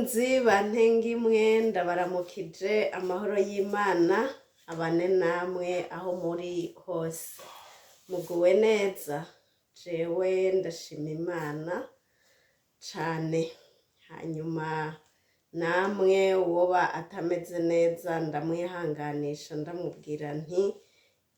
Bakunzi ba Ntengimwe, ndabaramukije. Amahoro y'Imana abane namwe aho muri hose. Muguwe neza? Jewe ndashima Imana cane. Hanyuma namwe uwoba atameze neza ndamwihanganisha, ndamubwira nti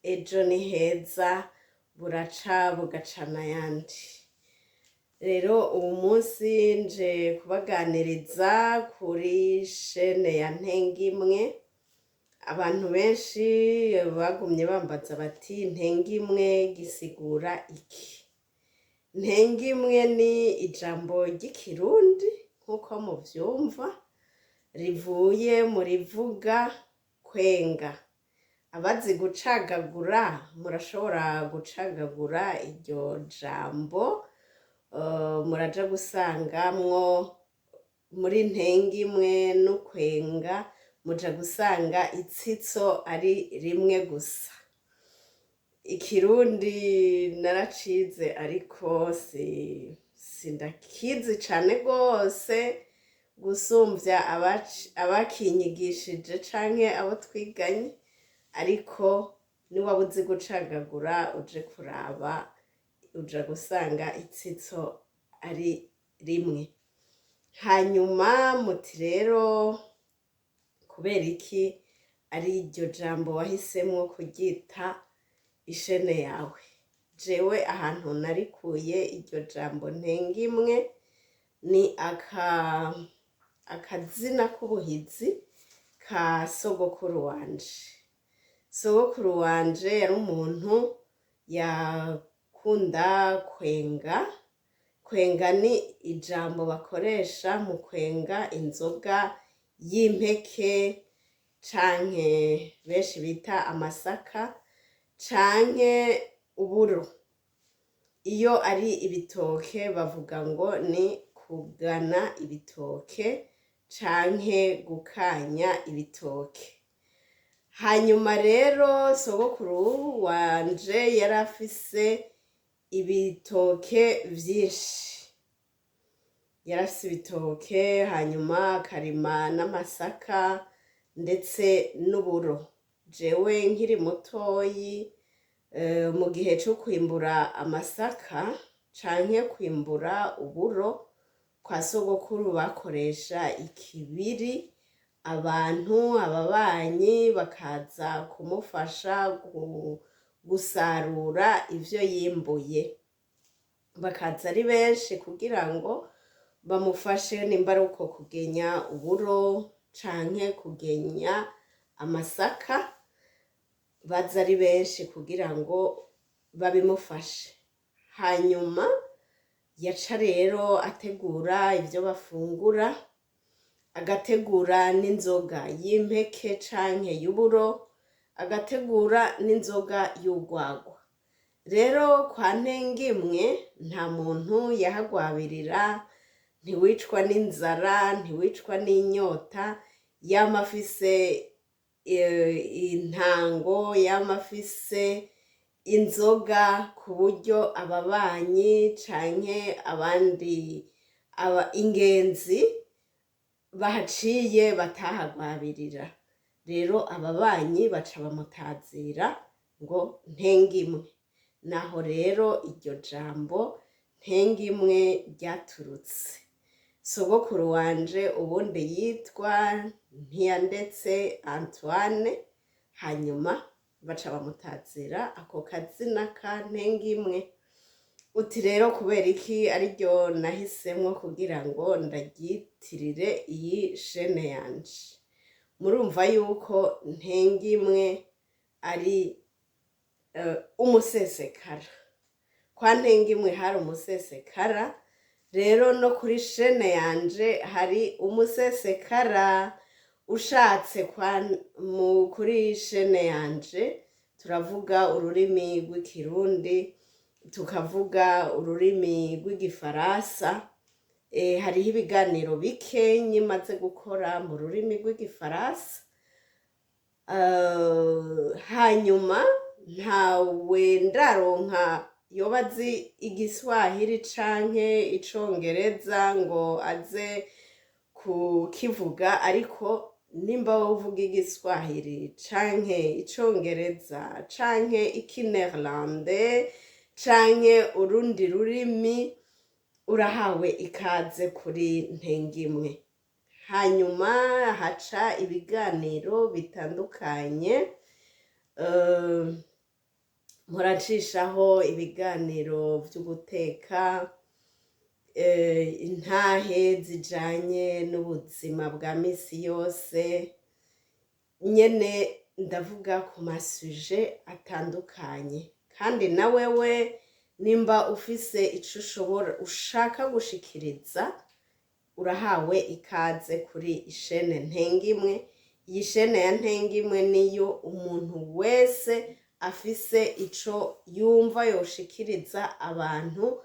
ejo ni heza, buraca bugacana ayandi. Rero uwu munsi nje kubaganiriza kuri chaîne ya Ntengimwe. Abantu benshi bagumye bambaza bati: "Ntengimwe gisigura iki?" Ntengimwe ni ijambo ry'Ikirundi nk'uko muvyumva, rivuye mu rivuga kwenga. Abazi gucagagura murashobora gucagagura iryo jambo, muraja gusangamwo muri Ntengimwe n'ukwenga, muja gusanga itsitso ari rimwe gusa. Ikirundi naracize, ariko sindakizi cane rwose gusumvya abakinyigishije canke abo twiganye, ariko niwaba uzi gucagagura uje kuraba uja gusanga itsitso ari rimwe. Hanyuma muti rero kubera iki ari iryo jambo wahisemwo kuryita ichaîne yawe? Jewe ahantu narikuye iryo jambo Ntengimwe ni akazina k'ubuhizi ka sogokuru wanje. Sogokuru wanje yari umuntu yakunda kwenga. Kwenga ni ijambo bakoresha mu kwenga inzoga y'impeke canke benshi bita amasaka canke uburo. Iyo ari ibitoke bavuga ngo ni kugana ibitoke canke gukanya ibitoke. Hanyuma rero sogokuru wanje yari afise ibitoke vyinshi, yari afise ibitoke, hanyuma akarima n'amasaka ndetse n'uburo. Jewe nkiri mutoyi, mu gihe co kwimbura amasaka canke kwimbura uburo, kwa sogokuru bakoresha ikibiri, abantu ababanyi bakaza kumufasha gusarura ivyo yimbuye, bakaza ari benshi kugira ngo bamufashe, nimba ari uko kugenya uburo canke kugenya amasaka, baza ari benshi kugira ngo babimufashe. Hanyuma yaca rero ategura ivyo bafungura, agategura n'inzoga y'impeke canke y'uburo, agategura n'inzoga y'urwagwa. Rero kwa Ntengimwe nta muntu yahagwabirira, ntiwicwa n'inzara, ntiwicwa n'inyota. Yama afise intango, yama afise inzoga, ku buryo ababanyi canke abandi ingenzi bahaciye batahagwabirira. Rero ababanyi baca bamutazira ngo Ntengimwe. Naho rero iryo jambo Ntengimwe ryaturutse. Sogokuru wanje ubundi yitwa Ntiyandetse Antoine, hanyuma baca bamutazira ako kazina ka Ntengimwe. Uti rero kubera iki ariryo nahisemwo kugira ngo ndaryitirire iyi chaîne yanje? Murumva yuko Ntengimwe ari umusesekara. Kwa Ntengimwe hari umusesekara, rero no kuri chaîne yanje hari umusesekara. Ushatse kwa mu kuri chaîne yanje turavuga ururimi rw'Ikirundi, tukavuga ururimi rw'Igifaransa. Hariho ibiganiro bikenyi maze gukora mu rurimi rw'Igifaransa. Hanyuma ntawe ndaronka yoba azi Igiswahili canke Icongereza ngo aze. Kukivuga, ariko nimba wowe uvuga Igiswahili canke Icongereza canke Ikinerlande canke urundi rurimi, urahawe ikaze kuri Ntengimwe. Hanyuma haca ibiganiro bitandukanye, muracishaho ibiganiro vyo guteka, intahe zijanye n'ubuzima bwa misi yose nyene. Ndavuga ku ma sujets atandukanye. Kandi na wewe nimba ufise ico ushobora ushaka gushikiriza, urahawe ikaze kuri ishene Ntengimwe. Iyi shene ya Ntengimwe niyo umuntu wese afise ico yumva yoshikiriza abantu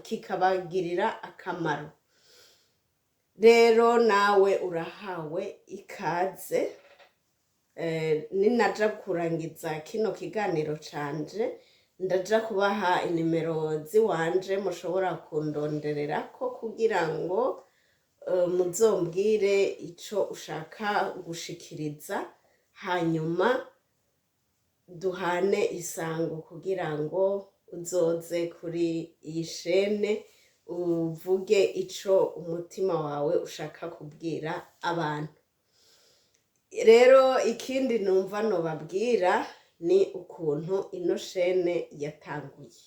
kikabagirira akamaro. Rero nawe urahawe ikaze. Ninaja kurangiza kino kiganiro canje, ndaja kubaha inimero ziwanje mushobora kundondererako kugira ngo muzombwire ico ushaka gushikiriza, hanyuma duhane isango kugira ngo uzoze kuri iyi shene uvuge ico umutima wawe ushaka kubwira abantu. Rero ikindi numva nobabwira ni ukuntu ino shene yatanguye.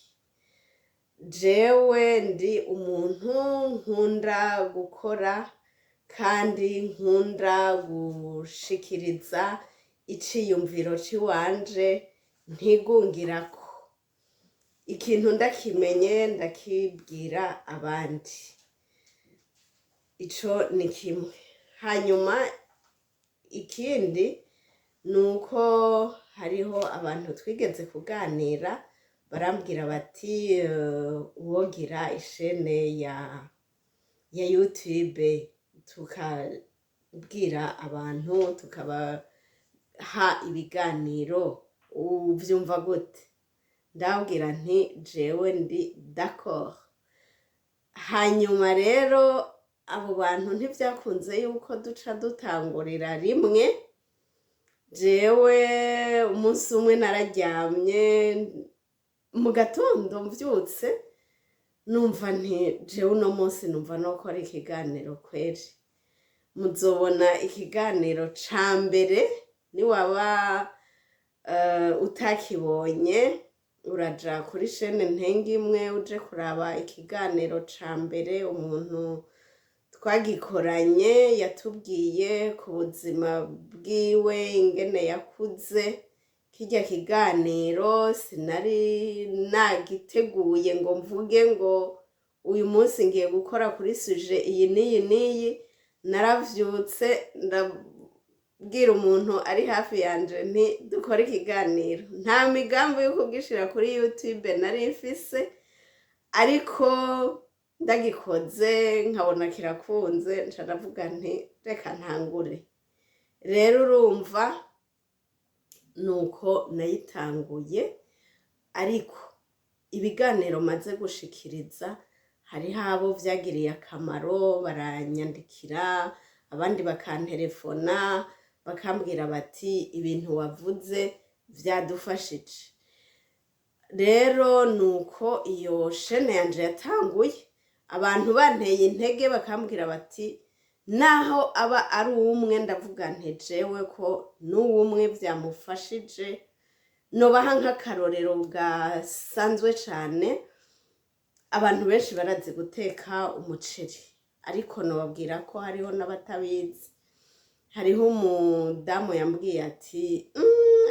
Jewe ndi umuntu nkunda gukora kandi nkunda gushikiriza iciyumviro ciwanje, ntigungirako. Ikintu ndakimenye ndakibwira abandi, ico ni kimwe. Hanyuma ikindi ni uko hariho abantu twigeze kuganira, barambwira bati uwogira ishene ya YouTube tukabwira abantu, tukabaha ibiganiro, uvyumva gute? Ndabwira nti jewe ndi d'accord. Hanyuma rero abo bantu ntivyakunze yuko duca dutangurira rimwe. Jewe umunsi umwe nararyamye, mu gatondo mvyutse numva nti jewe uno munsi numva nokora ikiganiro kweri. Muzobona ikiganiro ca mbere. Niwaba utakibonye, uraja kuri shene Ntengimwe uje kuraba ikiganiro ca mbere. Umuntu twagikoranye yatubwiye ku buzima bwiwe, ingene yakuze. Kirya kiganiro sinari nagiteguye ngo mvuge ngo uyu munsi ngiye gukora kuri sujet iyi n'iyi n'iyi. Naravyutse ndabwira umuntu ari hafi yanje nti dukore ikiganiro. Nta migambi yo kugishira kuri YouTube nari mfise, ariko ndagikoze nkabona kirakunze, nca ndavuga nti reka ntangure. Rero urumva nuko nayitanguye. Ariko ibiganiro maze gushikiriza, hariho abo vyagiriye akamaro baranyandikira, abandi bakanterefona bakambwira bati ibintu wavuze vyadufashije. Rero nuko iyo shene yanje yatanguye, abantu banteye intege bakambwira bati naho aba ari umwe. Ndavuga nti jewe ko n'uwumwe vyamufashije. Nobaha nk'akarorero gasanzwe cane. Abantu benshi barazi guteka umuceri, ariko nobabwira ko hariho n'abatabizi. Hariho umudamu yambwiye ati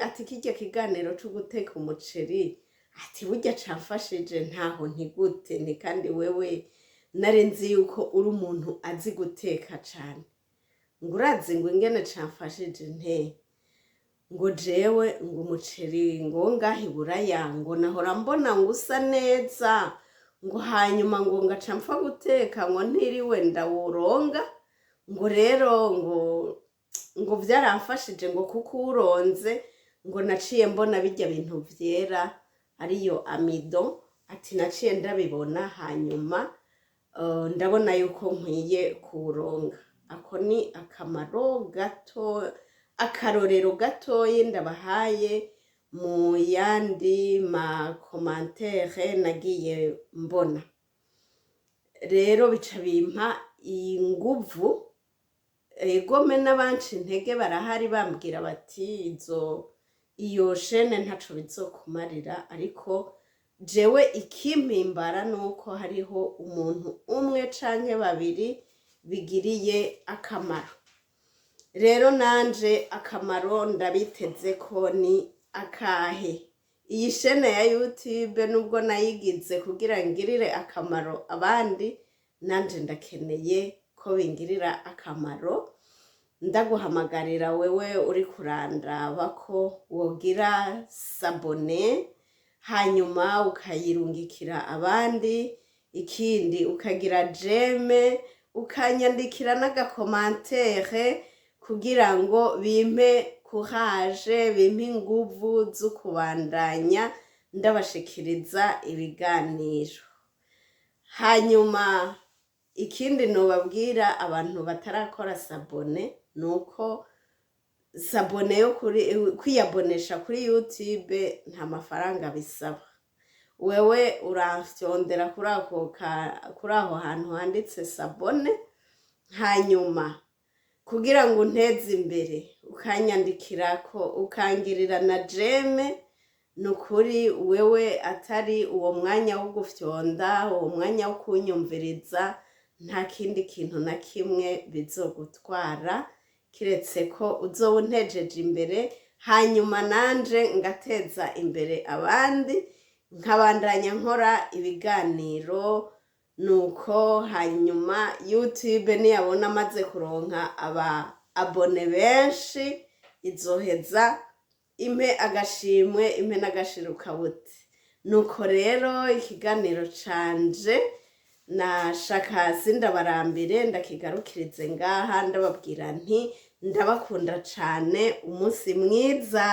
ati kirya kiganiro co guteka umuceri, ati burya camfashije. Ntaho ntigute nti kandi wewe nari nzi yuko uri umuntu azi guteka cane. Ngo urazi ngo ingene camfashije? Nte ngo jewe ngo umuceri ngo ngaha iburaya ngo nahora mbona ngo usa neza, ngo hanyuma ngo ngaca mpfa guteka ngo ntiriwe ndawuronga. Ngo rero ngo vyaramfashije, ngo kuko uwuronze ngo naciye mbona birya bintu vyera ariyo amidon, ati naciye ndabibona. Hanyuma Ndabona yuko nkwiye kuwuronka. Ako ni akamaro gato, akarorero gatoyi ndabahaye mu yandi ma commentaires nagiye mbona. Rero bica bimpa inguvu. Egome, n'abanca intege barahari, bambwira bati izo iyo chaîne ntaco bizokumarira, ariko jewe ikimpimbara nuko hariho umuntu umwe canke babiri bigiriye akamaro. Rero nanje akamaro ndabiteze ko ni akahe? Iyi chaîne ya YouTube, nubwo nayigize kugira ngirire akamaro abandi, nanje ndakeneye ko bingirira akamaro. Ndaguhamagarira wewe uri kurandaba ko wogira s'abonner, hanyuma ukayirungikira abandi, ikindi ukagira j'aime, ukanyandikira n'aga commentaire kugira ngo bimpe courage, bimpe inguvu zo kubandanya ndabashikiriza ibiganiro. Hanyuma ikindi nobabwira abantu batarakora s'abonner ni uko s'abonner yo kuri kwiyabonesha kuri YouTube nta mafaranga bisaba. Wewe urafyondera kuri aho hantu handitse s'abonner, hanyuma kugira ngo unteze imbere ukanyandikirako, ukangirira na j'aime. Ni ukuri wewe atari uwo mwanya wo gufyonda, uwo mwanya wo kunyumviriza, nta kindi kintu na kimwe bizogutwara kiretse ko uzoba untejeje imbere, hanyuma nanje ngateza imbere abandi, nkabandanya nkora ibiganiro. Nuko hanyuma YouTube niyabona amaze kuronka aba abonnés benshi, izoheza impe agashimwe, impe n'agashirukabuti. Nuko rero ikiganiro canje nashaka sindabarambire, ndakigarukirize ngaha, ndababwira nti ndabakunda cane, umunsi mwiza.